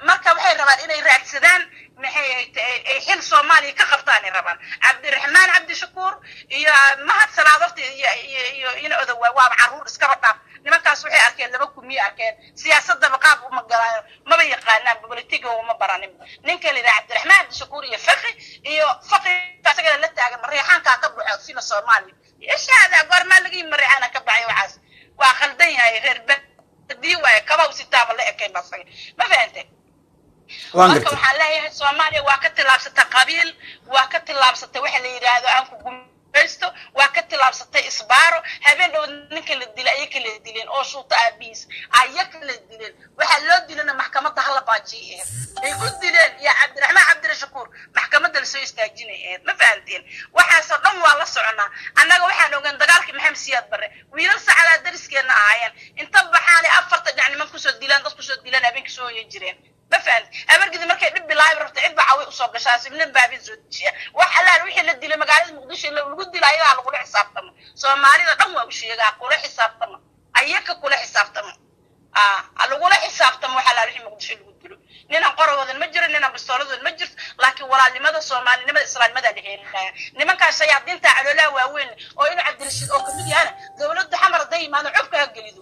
Marka waxay rabaan inay raadsadaan, maxay ahayd, ay xil Soomaaliya ka qabtaan ay rabaan. Cabdiraxmaan Cabdishakuur iyo Mahad Salaad horta iyo ina Odowa waaba carruur, iskaba dhaaf. Nimankaas waxay arkeen laba kumiye arkeen, siyaasadaba qaab uma galaayo, maba yaqaanaan, bolitiga uma baranin. Ninka la yidhaha Cabdiraxmaan Cabdishakuur iyo Faqi, iyo Faqi asagana la taagan Mareexaankaa ka baxo sida Soomaaliya ishaada goormaa laga yimi Mareexaana ka baxay. Waxaas waa khaldan yahay, reer badii waaye, kabaw sitaaba la ekayn basaga, ma fahantay? Waan Marka gartay. Waxaan leeyahay Soomaaliya waa ka tillaabsatay qabiil, waa ka tillaabsatay waxa la yidhaahdo aan ku gumaysto, waa ka tillaabsatay isbaaro. Habeen dhow ninka la dilay ayaka la dileen oo shuuto aabihiis ayaka la dileen. Waxaa loo dilana maxkamadda hala baajiyay ahayd ay u dileen iyo Cabdiraxmaan Cabdirashakuur maxkamadda lasoo istaajinay ahayd, ma fahanteen? Waxaasoo dhan waa la soconaa annaga. Waxaan ogaan dagaalkii Maxamed Siyaad Barre, wiilal sacadaa dariskeenna ahaayeen, inta baxaanay afarta dhinac niman kusoo dilaan, dad kusoo dilaan, habeenka soo hoyan jireen, ma fahanti? Habargidi markay dhib bilaabi rabto cid ba caway usoo gashaa, nin baabin soo dejiya. Wax allaal wixii la dilay magaalada Muqdisho lagu dila ayagaa lagula xisaabtamo. Soomaalida dhan waa u sheegaa, kula xisaabtamo, ayaka kula xisaabtamo, lagula xisaabtamo. Wax allaal wixii Muqdisho lagu dilo, ninaan qorowoodan ma jiro, ninaan bistooladood ma jirto, laakiin walaalnimada, soomaalinimada, islaamnimada la heerinaya. Nimankaas shayaadiinta caloolaha waaweyn oo inu Cabdirashiid oo kamid yahana dowladda Xamar hadday yimaadaan. imaado, cubka ha gelido,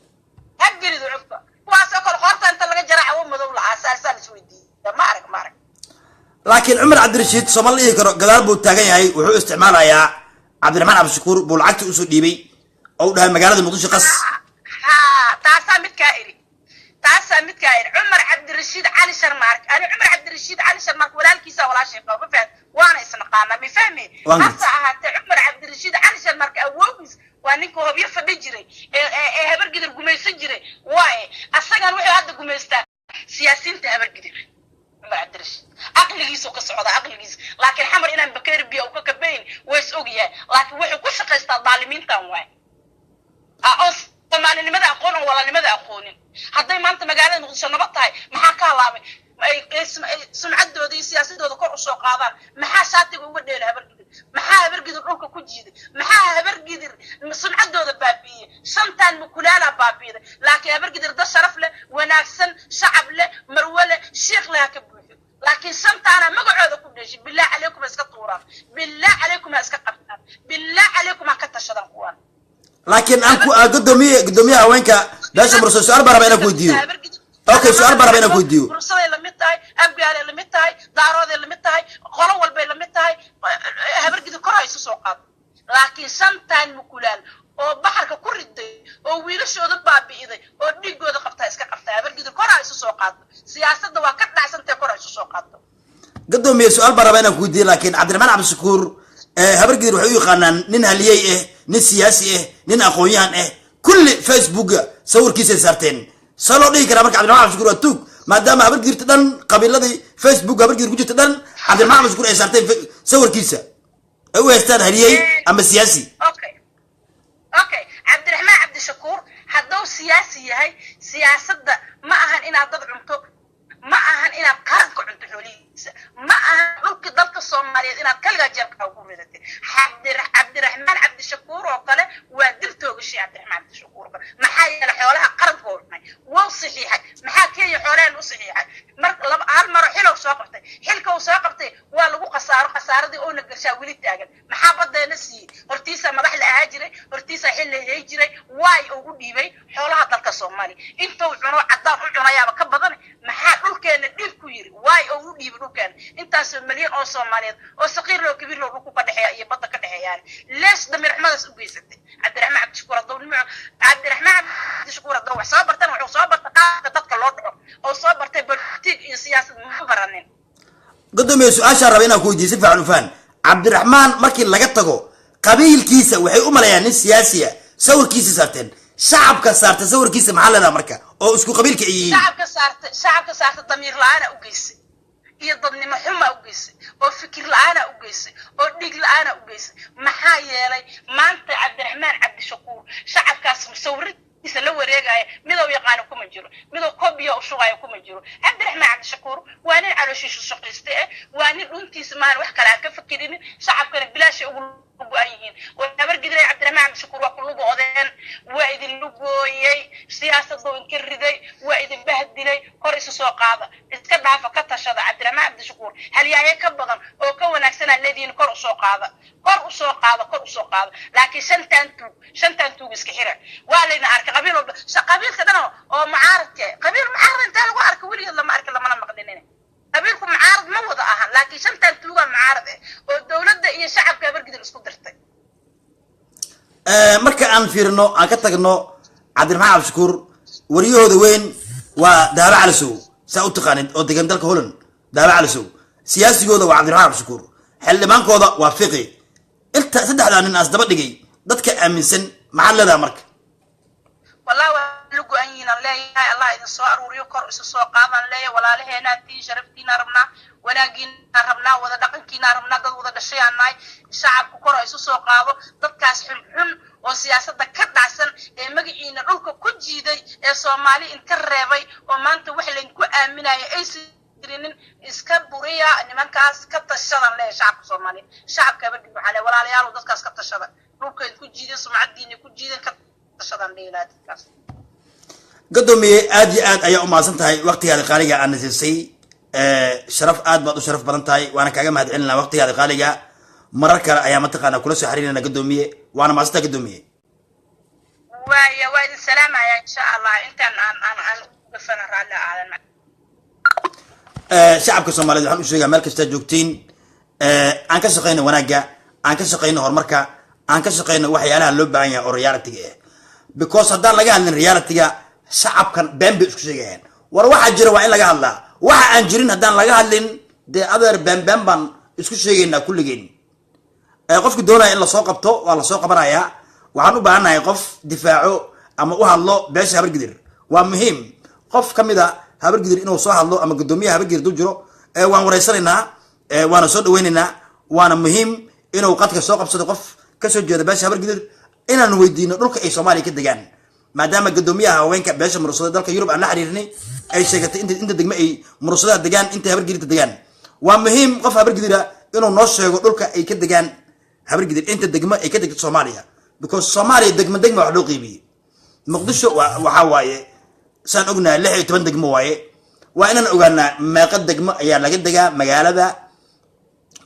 ha gelido cubka. Kuwaasoo kale qoorta inta laga jaraa cawo madow lacaa, saasaa la isweydiiya. Ma arag, ma arag. Laakiin Cumar Cabdirashiid sooma la dhihi karo gadaal buu taagan yahay, wuxuu isticmaalayaa Cabdiraxmaan Cabdishakuur buu lacagta usoo dhiibay oo u dhahay magaalada Muqdisho qas? Ha, taasaa midkaa iri, taasaa midkaa iri. Cumar Cabdirashiid Cali Sharmaark, ani Cumar Cabdirashiid Cali Sharmaark walaalkiisa, walaashay qaba, ma fahad, waana isnaqaanaa, ma fahmi? Waan hase ahaatee Cumar Cabdirashiid Cali Sharmaark awoogiis waa ninka Hobyo fadhi jiray ee Habargidir gumaysan jiray waaye. Asagan wuxuu hadda gumaystaa siyaasiyiinta Habargidir. Cumar Cabdirashiid aqligiisu ka socda, aqligiisa, laakiin Xamar inaan bakeeri biyo u ka kabayn waa is ogyahay, laakiin wuxuu ku shaqaystaa daalimiintan waay oo Soomaalinimada aqoon oo walaalnimada aqoonin. Hadday maanta magaalada Muqdisho nabad tahay, maxaa ka halaabay? Ay sumcaddooda iyo siyaasadooda kor usoo qaadaan. Maxaa shaatiga uga dheelay Habargidir? Maxaa Habargidir dhulka ku jiiday? Maxaa Habargidir sumcaddooda baabi'iyey? Shantan mukulaalaa baabi'iday, laakiin Habargidir dad sharaf leh, wanaagsan, shacab leh, marwe leh, shiikh leh ha ka buuxo, laakiin shantaana magacooda ku dheeshay. Billah calaykum ha iska tuuraan, billah calaykum ha iska qabtaan, billah calaykum ha ka tashadaan kuwaan. Laakiin aan ku gudoomiyaha haweenka beesha Mursal, su-aal baan rabaa inaan ku weydiiyo. Okay, su-aal baan rabaa inaan ku weydiiyo. Mursaday lamid tahay, Abgaalay lamid tahay, Daarooday lamid tahay, qolo walbay lamid tahay. Habargidir kor ha isu soo qaado, laakiin shantan mukulaal oo baxarka ku riday oo wiilashooda baabi'iday oo dhiigooda qabtaa iska qabtaa. Habargidir kor ha isu soo qaado, siyaasadda waa ka dhacsantay, kor ha isu soo qaado. Gadoomiye, su-aal baan rabaa inaan ku weydiiyo. Laakiin Cabdiraxmaan Cabdishakuur Habargidir waxay u yaqaanaan nin haliyey ah, nin siyaasi ah, nin aqoon-yahan ah. Kulli Facebooka sawirkiisay saarteen. See loo dhihi karaa marka Cabdiraxmaan Cabdishakuur waa tuug, maadaama Habargidirta dhan, qabiiladii Facebook Habargidir ku jirta dhan, Cabdiraxmaan Cabdishakuur ay saarteen sawirkiisa, ay u haystaan haliyey ama siyaasi? Okay, Cabdiraxmaan Cabdishakuur hadduu siyaasi yahay, siyaasadda ma ahan inaad dad cunto, ma ahan inaad qaranka cunto xoolihiisa, ma ahan dhulka dalka Soomaaliyeed inaad kaligaa jeebkaa ugu ridatay. Cabdiraxmaan Cabdishakuur oo kale waa dil toogashay. Cabdiraxmaan Cabdishakuur oo kale, maxaa yeelay xoolaha qaranka oo cunay wuu saxiixay. Maxaa Kenya xoolaheen u saxiixay? Mar laba hal maro xilow soo qabtay, xilka uu soo qabtay waa lagu khasaaro, khasaaradii oona gashaa weli taagan. Maxaa badeena siiyey? Hortiisa madax la ahaa jiray, hortiisa xil la hay jiray, waay ugu dhiibay xoolaha dalka Soomaaliya? Intuu cuno caddaan u cunayaaba ka badan. Maxaa dhulkeena dhiib ku yiri? Waay ugu dhiibay dhulkeena intaasoo milyan oo Soomaaliyeed oo saqiir loo kabiir loo dhulku ka dhexeeya iyo badda ka dhexeeyaan? Lees damiir xumadaas u geysatay Cabdiraxmaan Cabdishakuur. Hadduu nimo Cabdiraxmaan Cabdishakuur hadduu wax soo bartana, wuxuu soo bartay qaabka dadka loo dhaco oo soo bartay, politik iyo siyaasad ma baranin. Gudoomiye, su-aashaan raba inaan ku weydiiyo si fiican u fahan. Cabdiraxmaan markii laga tago qabiilkiisa, waxay u maleeyaan nin siyaasi ah, sawirkiisa saarteen, shacabka saartay sawirkiisa. Maxaa leedaha marka oo isku qabiilka ay yihiin? Shacabka saartay, shacabka saartay damiir la-aana u geysay iyo dadnimo xuma u geysay oo fikir la-aana u geysay oo dhiig la-aana u geysay. Maxaa yeelay maanta Cabdiraxmaan Cabdishakuur shacabkaas sawiradiisa la wareegaya midow yaqaano kuma jiro, midow kobiya u shugaayo kuma jiro. Cabdiraxmaan Cabdishakuur waa nin calooshiisu shaqayste eh, waa nin dhuntiisa maan wax kale aan ka fakirinin, shacabkana bilaashay ugu go-an yihiin. Habargidiray Cabdiraxmaan Cabdishakuur waa ku lugoodeen, waa idin lugooyey, siyaasaduu idinka riday, waa idin bahdilay. Kor isu soo qaada, iska dhaafa, ka tashada. Cabdiraxmaan Cabdishakuur halyaaye ka badan oo ka wanaagsanaa leedihiin. Kor usoo qaada, kor usoo qaada, kor usoo qaada. Laakiin shantaan tuug, shantaan tuug iska xira. Waa layna arkay qabiil walba, qabiilka dhan oo mucaaradka. Qabiil mucaarad intee lagu arka? Weligeed lama arki, lamana maqlinin. Qabiilku mucaarad ma wada ahan, laakiin shantaan tuugaa mucaarad eh oo dowladda iyo shacabka Habargidir isku dirtay. Marka aan fiirino, aan ka tagno Cabdiraxmaan Cabdishakuur, wariyahooda weyn waa Daaba Calisow, saa u taqaanid, oo degan dalka Holland. Daaba Calisow siyaasigooda waa Cabdiraxmaan Cabdishakuur, xildhibaankooda waa Fiqi. Inta saddexdaa nin aas daba dhigay dadka aaminsan, maxaad leedaha marka? Wallahi waa la go-an yihiin aan leeyahay. Allah idin soo aruuriyo, kor isu soo qaadaan leeyahay. Walaalaheenaa tiin, sharaftiinaa rabnaa, wanaagiinaa rabnaa, wada dhaqankiinaa rabnaa, dad wada dhashayaan nahay. Shacabku kor isu soo qaado. Dadkaas xunxun oo siyaasadda ka dhacsan ee magaciina dhulka ku jiiday ee Soomaali inka reebay oo maanta wax laydinku aaminaya aysan jirinin, iska buriya nimankaas, ka tashadan leeyahay shacabka Soomaaliya. Shacabka Habargid waxaa leeyahay, walaalayaal, dadkaas ka tashada, dhulka idinku jiidan, sumcaddiina ku jiidan, ka tashadan leeyahay dadkaas. Gadoomiye, aad iyo aad ayaa u mahadsan tahay waqtigaada qaaliga aad nasiisay. Sharaf, aad baad u sharaf badan tahay, waana kaaga mahad celinaa waqtigaada qaaliga. Marar kale ayaa mataqaanaa kula soo xiriirina, gadoomiye, waana mahadsantahay, gadoomiye. Waaya, waa idin salaamaya insha Allah. Intaan aan u gafana raalli aadan. Shacabka Soomaaliyeed waxaan u sheegaa, meel kastaa joogtiin, aan ka shaqayno wanaagga, aan ka shaqayno horumarka, aan ka shaqayno waxyaalaha loo baahan yahay oo reality-ga ah, because haddaan laga hadlin reality-ga, shacabkan been bay isku sheegayaan. War waxaa jira waa in laga hadlaa. Waxa aan jirin haddaan laga hadlin, dee adeer, been been baan isku sheegaynaa kulligeen. Qofki doonaya in lasoo qabto waa lasoo qabanayaa. Waxaan u baahannahay qof difaaco ama u hadlo beesha Habargidir. Waa muhiim qof ka mid a Habargidir inuu soo hadlo, ama guddoomiyaha Habargidir duu jiro, waan wareysanaynaa, waana soo dhaweynaynaa. Waana muhiim inuu qadka soo qabsado qof kasoo jeeda beesha Habargidir, inaan weydiino dhulka ay Soomaaliya ka degaan, maadaama guddoomiyaha haweenka beesha Murursada dalka Yurub aan la xiriirnay ay sheegatay inta degme ay Murursadaha degaan, inta Habargidirta degaan. Waa muhiim qof Habargidira inuu noo sheego dhulka ay ka degaan Habargidir, inta degmo ay ka degto Soomaaliya, because Soomaaliya degmo degma wax loo qeybiyey. Muqdisho waxaa waaye, saan ognahay, 16 degmo waaye. Waa inaan ogaanaa meeqa degmo ayaa laga degaa magaalada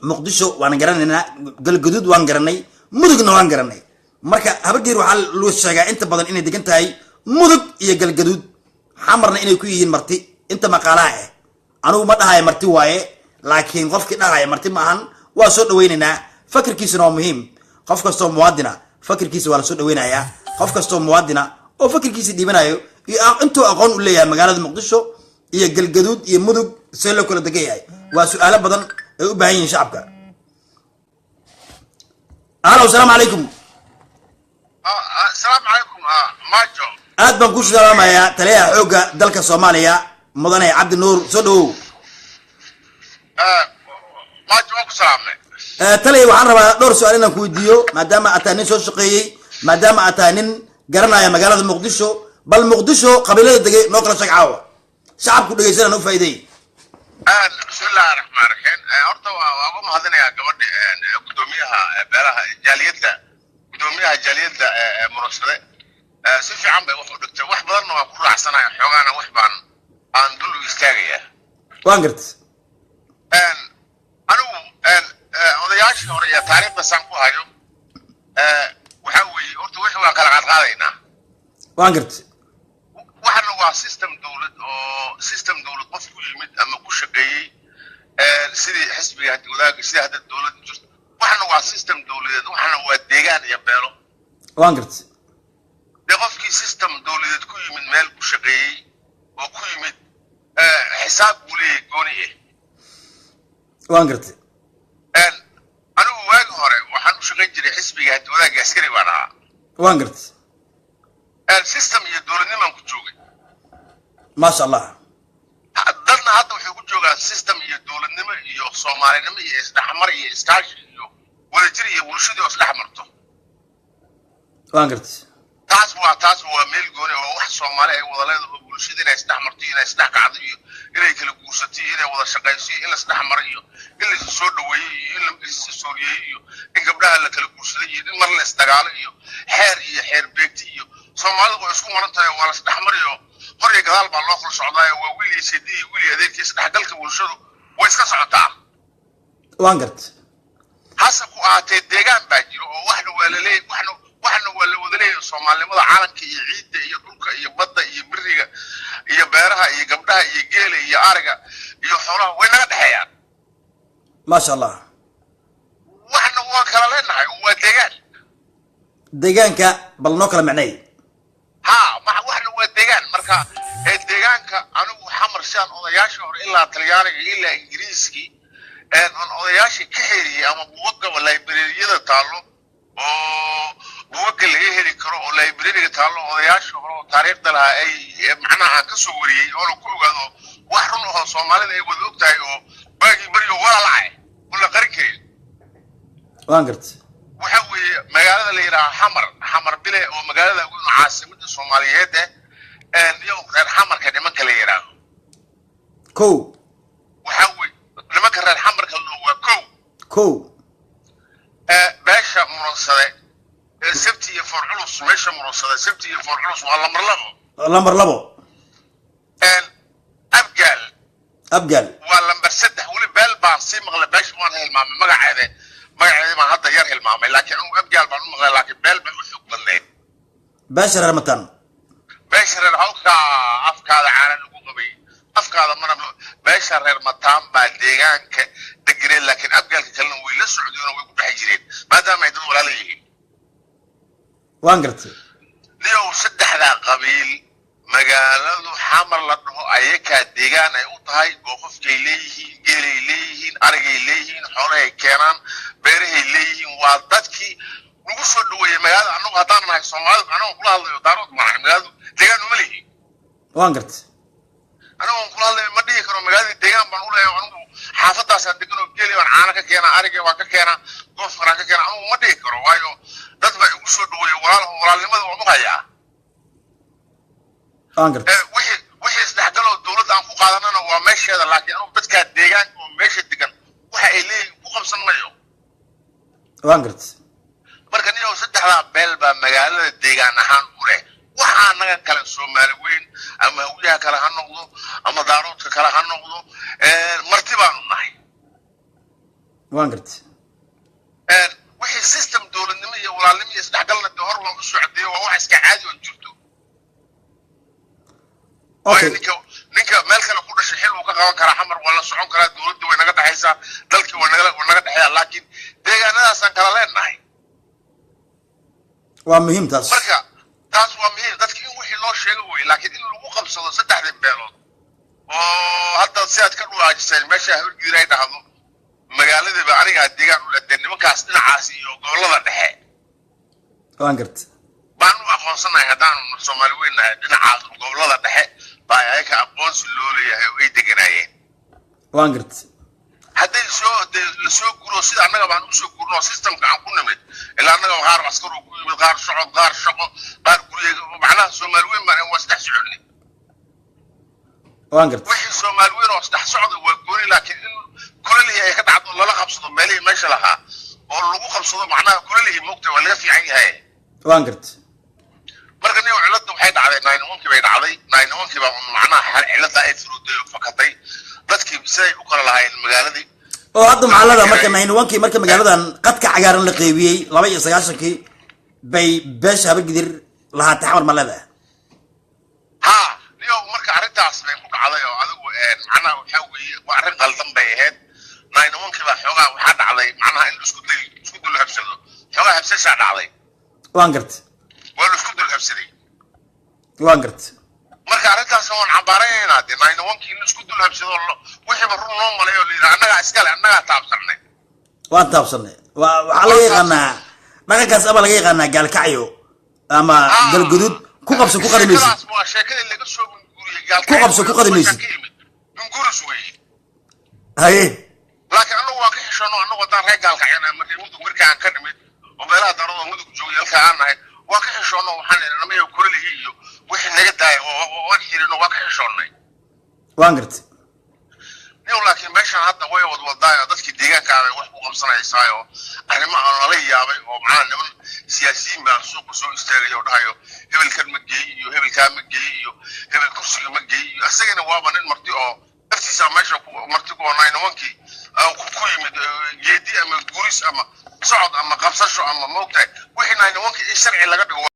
Muqdisho. Waan garanaynaa Galgaduud, waan garanay Mudugna, waan garanay. Marka Habargidir waxaa lagu sheegaa inta badan inay degan tahay Mudug iyo Galgaduud, Xamarna inay ku yihiin marti. Inta maqaalaha ah, anigu ma dhahayo marti waaye, laakiin qofkii dhahaya marti ma ahan, waa soo dhaweynaynaa. Fakirkiisuna waa muhiim. Qof kastoo muwaadina fakirkiisa waa la soo dhaweynayaa. Qof kastoo muwaadina oo fakirkiisa dhiibanayo iyo intuu aqoon u leeyahay magaalada Muqdisho iyo Galgaduud iyo Mudug see loo kala degan yahay, waa su-aalo badan ay u baahan yihiin shacabka. Halo, asalaamu calaykum. Asalaamu calaykum, Maajo. Aad baan ku salaamayaa, taliyaha xoogga dalka Soomaaliya, mudane Cabdi Nuur, soo dhawow. Maajo, waan ku salaamnay. Taliya, waxaan rabaa dhowr su-aal inaan ku weydiiyo, maadaama aad tahay nin soo shaqeeyey, maadaama aad tahay nin garanaya magaalada Muqdisho. Bal Muqdisho qabiilada degay noo kala sheeg caawa, shacabku dhegeysanaan u faa'iideey. Bismillahi raxmaan raxiim. Horta waa uga mahadinayaa gabadha guddoomiyaha beelaha jaaliyadda, guddoomiyaha jaaliyadda Murursade. Si fiican bay wax u dhigtay, wax badanna waa ku raacsanaya, xoogaana wax baan aan dul u istaagayaa. Waan garta. Anigu odayaashii hore iyo taariikhda saan ku hayo waxaa weeye, horta wixii waan kala qaadqaadaynaa. Waan garta. Waxana waa system dowlad, oo system dowlad qof ku yimid ama ku shaqeeyey, sidii xisbiga haddi wadaaga, sidii hadda dowladda jirto. Waxana waa system dowladeed, waxana waa deegaan iyo beelo. Waan garta. Dee qofkii system dowladeed ku yimid, meel ku shaqeeyey oo ku yimid, xisaab buu leeyahay gooni ah. Waan garta. Anigu waagi hore waxaan u shaqayn jiray xisbiga haddi wadaagga, askari baan ahaa. Waan garta. System iyo dowladnimaan ku joogay. Maasha Allah. Dadna hadda waxay ku joogaan system iyo dowladnimo iyo Soomaalinimo iyo isdhexmar iyo iskaashi iyo wadajir iyo bulshadii oo isdhex marto. Waan garta. Taas waa meel gooni oo wax Soomaali ay wada leedahay, oo bulshada inay isdhex marto iyo inay isdhex kacdo iyo inay kala guursato iyo inay wada shaqayso iyo in la isdhex maro iyo in la isu soo dhaweeyey iyo in la is sooriyeeyey iyo in gabdhaha la kala guursaday iyo in mar la isdagaalo iyo xeer iyo xeer beegti iyo Soomaalidu way isku maran tahay. Waa la isdhex mariyo, hor iyo gadaal baa loo kala socdaayo, waa wiil iyo seedi iyo wiil iyo adeerkii, isdhexgalka bulshadu way iska socotaa. Waan garta. Hase ku ahaatee, deegaan baa jiro oo waxna waa laleeyahy, waxna waa la wada leeyahay: Soomaalinimada, caalamka iyo ciidda iyo dhulka iyo badda iyo biriga iyo beeraha iyo gabdhaha iyo geela iyo ariga iyo xoolaha way naga dhexeeyaan. Maasha Allah. Waxna waan kala leenahay oo waa deegaan. Deegaanka bal noo kala macneey. Ha, waxna waa deegaan. Marka ee deegaanka, anigu Xamar sidaan odayaashii hore ilaa Talyaaniga ilaa Ingiriiskii aan odayaashii ka xeriyey, ama buugagaba librariyada taallo oo buugagga laga heli karo oo librariga taallo, odayaashii hore oo taariikhda lahaa ay macnaha aan ka soo wariyey oona ku ogaado wax run ahoo Soomaalida ay wada og tahay oo waagii beriyo walaalacay oo la qarin karin. Waan garta. Waxa weeye magaalada la yidhaaha Xamar, Xamar bile, oo magaalada ugu caasimada Soomaaliyeed eh, iyo reer Xamarka nimanka la yidhaahdo. Kow. Waxa weeye nimanka reer Xamarka la waa kow. Kow. Beesha Murunsade ee Sabti iyo Foor Culus, meesha Murunsade, Sabti iyo Foor Culus, waa lambar 2. Lambar 2. Abgaal. Abgaal. Waa lambar 3. Weli beel baan sii maqlay, beesha waan hilmaamay magaceeda, magaceeda baan hadda yar hilmaamay, laakiin anigu Abgaal baan u maqlay, laakiin beel bay u xoog badnayd. Beesha reer Mataan. Beesha reer hawka afkaada caana lagu qabay, afkaada mana. Beesha reer Mataan baa deegaanka deganeen, laakiin Abgaalka kalena way la socdeen oo way ku dhex jireen, maadaama ay dad walaala yihiin. Waan gartay. Niyow, saddexdaa qabiil magaaladu Xamar la dhaho ayakaa deegaan ay u tahay. Goofafkay leeyihiin, geelay leeyihiin, arigay leeyihiin, xoolahay keenaan, beerahay leeyihiin. Waa dadkii nagu soo dhaweeyey magaalada. Annagu haddaan nahay Soomaalida, anagu kula hadlayo Daarood maaha, magaaladu deegaan uma lihi. Waan gartay. Anigu kula hadlayo ma dhihi karo magaaladii deegaan baan u leeyahay. Anigu xaafadaasaan degan oo geeli baan caano ka keenaa, arigay waan ka keenaa, goofkanaan ka keenaa, anigu ma dhihi karo, waayo dad baa igu soo dhaweeyey. Walaal, walaalnimada waan u hayaa. Waan gartay. Wixii isdhexgaloo dowladda aan ku qaadanana waa meesheeda, laakiin anugu dadkaa deegaanka oo meesha degan waxa ay leeyihiin ku qabsan mayo. Waan gartay. Marka niyow, saddexdaa beel baa magaalada deegaan ahaan u leh. Waxaa naga kale Soomaali weyn ama Hawyaha kale ha noqdo ama Daaroodka kale ha noqdo, marti baanu nahay. Waan gartay. Wixii system dowladnimo iyo walaalnimo iyo isdhexgalna dee hor waan u socdeeyo, waa wax iska caadi oo jirto. Waayo ninka meel kale ku dhashay xil uu ka qaban karaa Xamar, waa la socon karaa, dowladda way naga dhexaysaa, dalkii waa naga dhexeeyaa, laakiin deegaanadaasaan kala leenahay. Waa muhiim taas. Marka taas waa muhiim dadka in wixii loo sheego wey, laakiin in lagu qabsado saddexdii beelood oo hadda si aad ka dhuwaajiseen meesha Habargidir ay dhahdo magaaladiiba anigaa deegaan u leh, dee nimankaas dhinacaas iyo gobollada dhexe Waan gartay. baan u aqoonsanahay. Haddaanu Soomaali weyn nahay, dhinacaas gobollada dhexe baa ayaka aqoonsi loo leeyahay oo ay deganaayeen. Waan gartay. Hadday soo dee lasoo guro sida annaga baan usoo gurno systemka aan ku nimid, ilaa annaga qaar askar uu ku yimid, qaar socod, qaar shaqo, qaar gurye, macnaha Soomaali weyn baan waa saddex soconni. Waan gartay. Wixii Soomaali weyn oo saddex socda waa gooni, laakiin in kulalihi ay ka dhacdo, lala qabsado meelihii meesha lahaa oo lagu qabsado, macnaha kulalihii moogta waa laga fiican yahay. Waan gartay. Marka nin cilada waxay dhacday 91-kii bay dhacday. 91-kii baa un macnaha cilada ay furuuday oo fakatay dadkii siday u kala lahaayeen magaaladii. Oo hadda macallada marka 91-kii marka magaaladan qadka cagaaran la qeybiyey, 92-kii bay beesha Habargidir lahaatay Xamar, ma leedahay? Ha, niyo, marka arrintaas bay ku dhacday oo adigu macnaha waxaa weeye waa arrin qaldan bay ahayd. 91-kii baa xoogaa waxaa dhacday macnaha in laisku dil isku dul habsado, xoogaa habsashaa dhacday. Waan gartay. Waa la isku dul habsaday. Waan gartay. Marka arrintaasna waan cambaaraynaynaa dee. 91-kii in la isku dul habsado, wixiiba run noo malay oo la yidhaha annagaa iskale, annagaa taabsanay. Waan taabsanay. Waa waxaa laga yaqaanaa dhaqankaas ama laga yaqaanaa Gaalkacyo ama Galguduud, ku qabso ku qari maysid. Sheekadaas waa sheekadii laga soo minguuriyey Gaalkacyo. Ku qabso, ku qadi maysid. Ka yimid minguuris weeye. Haye. Laakiin annagu waan ka xishoono. Annagu haddaan reer Gaalkacyana ama reer Mudug marka aan ka nimid oo meelaha Darada Mudug joogay halka aan nahay, waan ka xishoono. Waxaan nidhi namayo kulalihi iyo wixii naga daaya, waan xirino, waan ka xishoonnay. Waan gartay. Niyow, laakiin meeshan hadda way wadwadaayo, dadkii deegaanka bay wax ku qabsanaysaayo. Arrimo aan lala yaabay oo macnaha niman siyaasiyiin baa suuqa soo istaagay oo dhahayo hebelkan ma geey iyo hebelkaa ma geey iyo hebel kursiga ma geey iyo isagana waaba nin marti oo naftiisa meesha marti ku oo 91-kii ku yimid geedi ama guris ama socod ama qabsasho ama moogtahay wixii 91-kii in sharci laga dhigo.